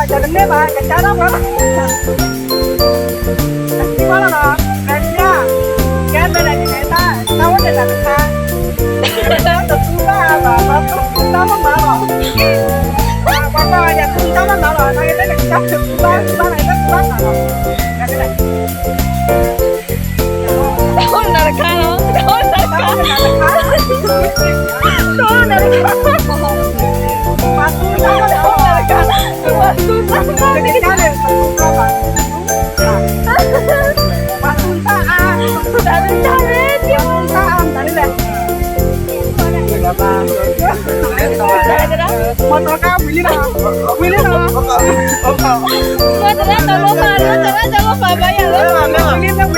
တမ့ၢ်ဘၣ် ကစၢ်ဒၣ်ဝဲဘၣ်. သံကွၢ်လီၤနီၤ, မဲာ်ညါ, ကဲမဲာ်ညါန့ၣ် တၢ်အိၣ်န့ၣ်လၢတခါ, တသူဘၣ်ဘၣ်, ပှၤသူတၢ်မၤမၤလီၤ, ပှၤဘၣ်ယၤသူတၢ်မၤမၤလီၤ, နကတဲနကစၢ်သူဘၣ်, သူဘၣ်လီၤ, နကသူဘၣ်လီၤ, တအိၣ်နၤတခါလီၤ, တအိၣ်နၤတခါ, တအိၣ်နၤတခါ, ပှၤသူတၢ်မၤလီၤ, တအိၣ်နၤတခါ, ပှၤသူတၢ်မၤလီၤ, နကစၢ်န့ၣ် ပှၤသူတၢ်အါ, ပှၤသူတၢ်အါ, တၢ်အါ, တၢ်အါ, မီၢ်တီၤကါ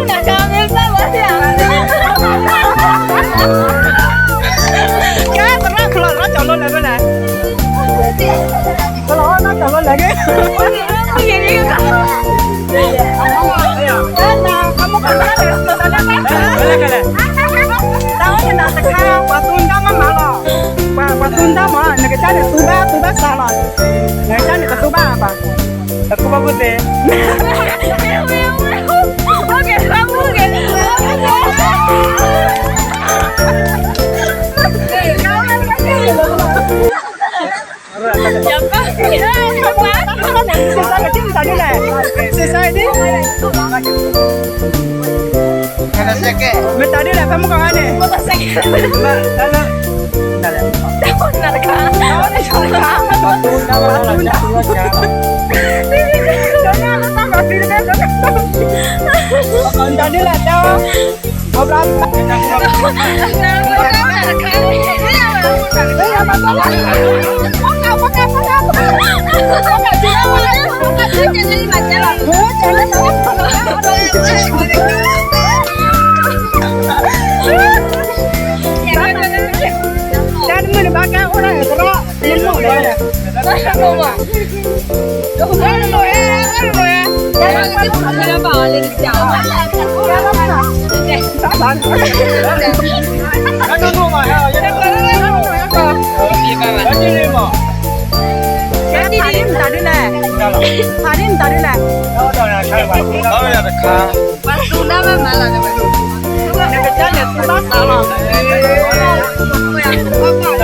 ဝံၤလံလီၤ, ဝံၤလံလီၤ, မီၢ်တီၤကါတလိၣ်ပာ်, မီၢ်တီၤကါတလိၣ်ပာ်ဘၣ်ယၤလီၤ, ဝံၤလံလီၤ, ဝံၤတကးဘၣ်လၢမီၢ်တီၤလီၤ, မီၢ်တီၤကါဝံၤလံ, မူနၤကါဝံၤဘၣ်ဘၣ်ယၤ, ကဲသရၣ်ဖျိးလီၤ ကၠီၤလိလဲၤဖဲလဲၣ်, ဖျိးလီၤ ကၠီၤလိလဲၤက့ၤ, တၢ်အိၣ်နၤတခါ ပှၤသူတၢ်မၤမၤလီၤ, ပှၤသူတၢ်မၤ, နကစၢ်န့ၣ်သူဘၣ်, သူဘၣ်စးလီၤ, နကစၢ်န့ၣ်တသူဘၣ်ဘၣ်, တသူဘၣ်ဘူးသ့, မ့ၢ်တၢ်ဒ်လဲၣ် ဖဲမုၢ်ကီၢ်န့ၣ်, တၢ်ဒ်လဲၣ်, တၢ်တမုၢ်န့ၣ်ဘၣ်ကဲအိၣ်ဒၣ်ကရီ, ဖးဒ်မတၤဒ်လဲၣ်, ဖးဒ်မတၤဒ်လဲၣ်, ပှၤသူတၢ်မၤမၤလီၤ, နကစၢ်န့ၣ်သူဘၣ်စးလီၤ,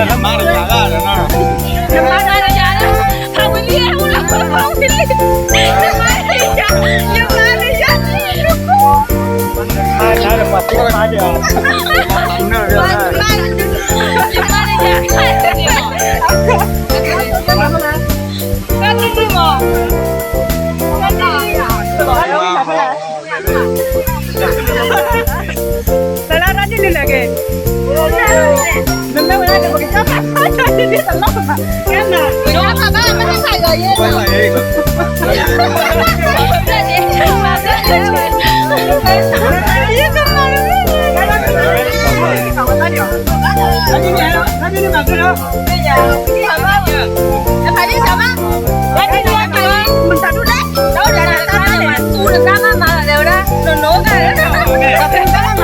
နမၤတယၤလၢ, နမၤတယၤလၢ, ဖးဝံၤလံ, ဖးဝံၤလံ, နမၤတယၤ, နမၤတယၤ, နမၤတယၤ, တၢ်လၢရၣ်ဒ်န့ၣ်လဲၣ်က့ၤ, မ့မ့ၢ်ဝဲဒၣ်န့ၣ် ပကစၢ်ဖးဒ်န့ၣ်တလီၢ်ဘၣ်, ကဲနၤ, ပကစၢ်ဖးဘၣ် မ့ၢ်ဖးယီၤယဲလီၤ, ယကမၤလၢ, ဘၣ်ယၤ, ဘၣ်ဘၣ်ဒီးလီၤ, ဘၣ်ဘၣ်ဒီးလီၤ, မ့ၢ်တၢ်လဲၣ်, မ့ၢ်မ့ၢ်ကီၢ်တၢ်န့ၣ်လီၤ, တၢ်သံကွၢ်တၢ်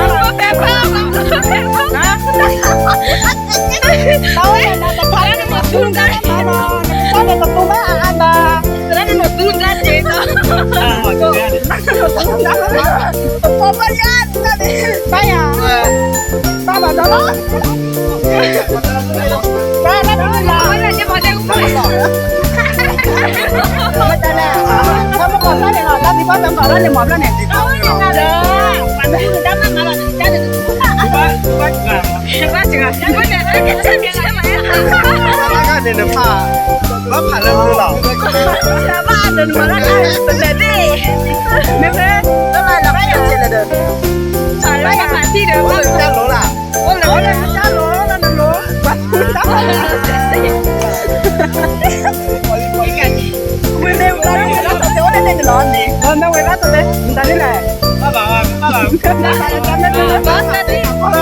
မၤတၢ်န့ၣ်မၤဘျီန့ၣ်, ဘၣ်စဂၤ, ဘၣ်စဂၤ, ဘၣ်စဂၤ, ဘၣ်စဂၤ, ဘၣ်ဖးလၢမုၢ်လီၤ, ဘၣ်အါန့ၣ်မၤလၢပလဲၤသ့ၣ်, မ့ၢ်ဖဲ, ဘၣ်လၢဘၣ်ယၤ, ဘၣ်ယၤဖးထံၣ်ဒီး အိၣ်လၢတၢ်လိၤလၢ, အိၣ်လၢတၢ်လိၤလၢနလိၤ, ဘၣ်တၢ်လိၤ, ဝဲမ့ၢ်ဝဲလၢတၢ်တဲအိၣ်လၢန့ၣ်လီၤန့ၣ်, မ့ၢ်ဝဲလၢတၢ်တဲ, မတၤဒ်လဲၣ်, ဘၣ်ဘၣ်, ဘၣ်ဘၣ်, ဘၣ်ဘၣ်, ဘၣ်ဘၣ်, ကသံၣ်မ့ၢ်ပာ်ဝဲဟ့ၣ်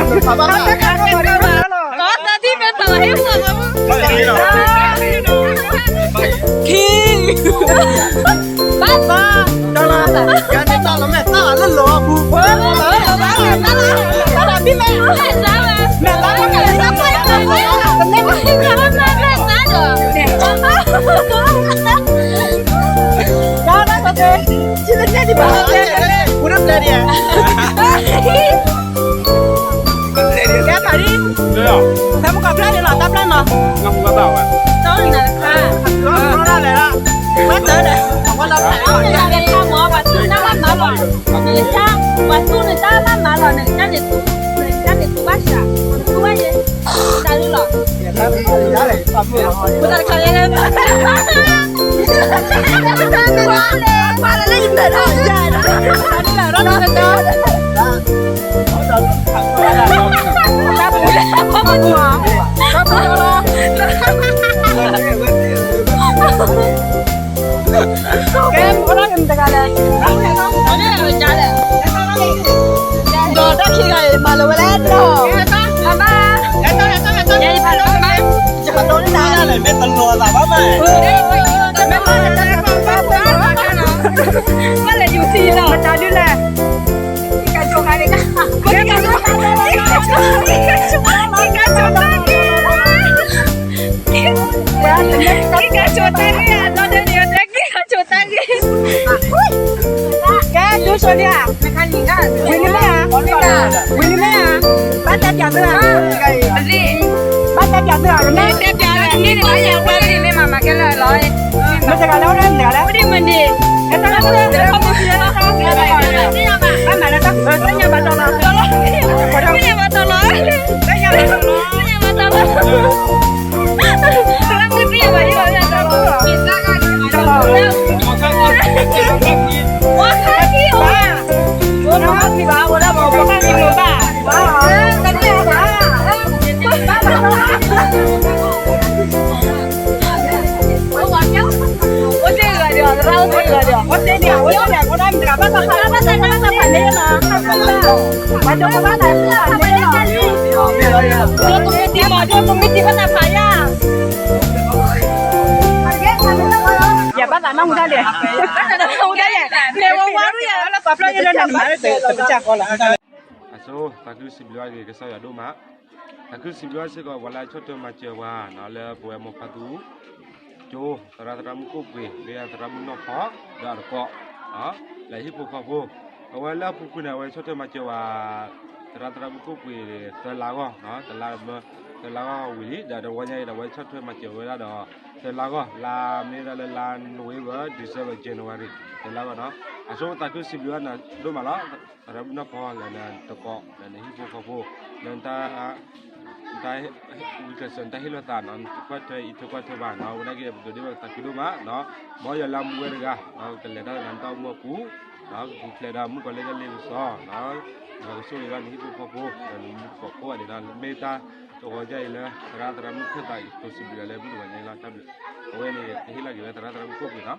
ပှၤမူ, ခံ, ဘၣ်ဘၣ်, တၢ်လီၤ, ယၤန့ၣ်တၢ်လီၤမဲာ်သၣ်လၢလီၤအပူၤ, တၢ်လီၤဘံၣ်မဲာ်, မဲာ်သၣ်လီၤမဲာ်သၣ်, မဲာ်သၣ်လီၤမဲာ်သၣ်ဒီး, ပူၤတပျဲၢ်ဒံး, ကဲဖးဒံး, ဖဲမုၢ်ကီၢ်ဖျၢၣ်ဒံးလီၤ တၢ်ပျၢ်နီၤ, တၢ်အိၣ်နၤတခါ, ဘၣ်တၢ်ဒီး, ဘၣ်တၢ်ဒီး, ပှၤသူၣ်နတၢ်ဘၣ်မၤလီၤ, နကစၢ်, ပှၤသူၣ်နတၢ်ဘၣ်မၤလီၤ နကစၢ်န့ၣ်, နကစၢ်န့ၣ်သူဘၣ်ဆး, သူဘၣ်ယဲ, တၢ်လံလီၤ, ပတၢ်တခါယဲ, ကဲ မ့ၢ်အိၣ်ဒီးမတၤတဂၤလဲၣ်, ဒီးတၢ်ခံဂၤအံၤ မၤလၢဝဲလဲၣ်ဒီး, မၤဘၣ်, ယဲယဖးလၢမၤ, မ့ၢ်တလိၤသးဘၣ်မး, ဘၣ်လဲၤယူၤထံလီၤ မတၤဒုလဲၣ်, ကၠိခါန့ၣ်, ကၠိခါန့ၣ်, ကၠိတၢ်ဂ့ၢ်, ကၠိတၢ်ဂ့ၢ်, ကဲ ဒိၣ်စိဒံးဧါ, ဝံၤလံမ့ၢ်ဧါ, ဝံၤလံမ့ၢ်ဧါ, ဘၣ်တဲပၠးသုဧါ, ဘၣ်တဲပၠးသုဧါ, မ့ၢ်တဲပၠးလၢန့ၣ်လီၤ, ယဝဲန့ၣ်မ့ၢ်မၤမၤကဲလၢာ်လီၤ, မတၤတဂၤလဲၣ်, မတၤတဂၤလဲၣ်, ဝံၤလံမ့ၢ်န့ၣ်, ဘၣ်မၤလၢတၢ်, ဘၣ်ညါဘၣ်တီလီၤ, ဘၣ်ညါဘၣ်တီလီၤ, ဘၣ်ညါဘၣ်တီလီၤ, ဘၣ်ညါဘၣ်တီလီၤ. ယဘၣ်သးနၢ်ဟူတၢ်လဲၣ်, နဝဲဝါရူယၤလၢပှၤဖျီယဲလၢနမၤတပစၢ်ဃီလီၤ. အဆိသးခုစံးဘျုးအဂ့ၤ ကစၢ်ယွၤဒိၣ်မး, သးခုစံးဘျုးစ့ၢ်ကီး ပှၤလၢအဆီၣ်ထွဲမၤစၢၤပှၤလၢပဝဲမိၢ်ပၢ်သူ ကၠိ သရၣ်သရၣ်မုၣ်ကိၣ်ပှ့ၤ လၢသရၣ်မုၣ်နီၢ်ဖီ ဒီးအတကိး လၢဟံၣ်ဖိဃီဖိ, အဝဲလၢအပူၤကွံာ်န့ၣ် အဝဲဆီၣ်ထွဲမၤစၢၤဝဲ သရၣ်သရၣ်မုၣ်ကိၣ်ပှ့ၤ သၢလါဂီၢ်, သၢလါဂီၢ်ဝံၤလံ ဒီးတဝီညါအံၤဒီး အဝဲဆီၣ်ထွဲမၤစၢၤဝဲဒၣ်ဒီး သၢလါဂီၢ်, လါမ့ၢ်ဒၣ်လၢလါ November December January သၢလါဂီၢ်နီၤ, အဆိသးခုစံးဘျုးနၤဒိၣ်မးလီၤ. သရၣ်မုၣ်နီၢ်ဖီ လၢနတကိး လၢနဟံၣ်ဖိဃီဖိ လၢ တၢ်ဝံၤကျဲးစၢး နတၢ်ဟ့ၣ်လိာ်သးနီၤ, ကွၢ်ထွဲအံးထွဲကွၢ်ထွဲဘၣ်နီၤ, ဝဲဒၣ်က့ၤပဒိးန့ၢ်ဘၣ်သးခုဒိၣ်မးနီၤ, မ်ယွၤလၢအမူဝဲတဂၤ ကလဲၤတၢ်လၢနတၢ်အိၣ်မူအပူၤ, ကပူၤဖျဲးဒီးမုၣ်ကီၤလံၢ်တၢ်လ့ပစီနီၤ, ကဆိၣ်ဂ့ၤဘၣ်နဟံၣ်ဖိဃီဖိ ဒီးနမူတကိးကိးဂၤဒဲးနီၤ, မ့ၢ်တၢ်တဝီညါအံၤလၢ သရၣ်သရၣ်မုၣ်ခၢၣ်သးအံၤ ကစံးဘျုးယွၤလၢမုၢ်တဂီၤညါအံၤလီၤ, တၢ်ဘျုး, အဝဲန့ၣ် ကဟ့ၣ်လီၤက့ၤလၢသရၣ်သရၣ်မုၣ်ကိၣ်ပှ့ၤနီၤ.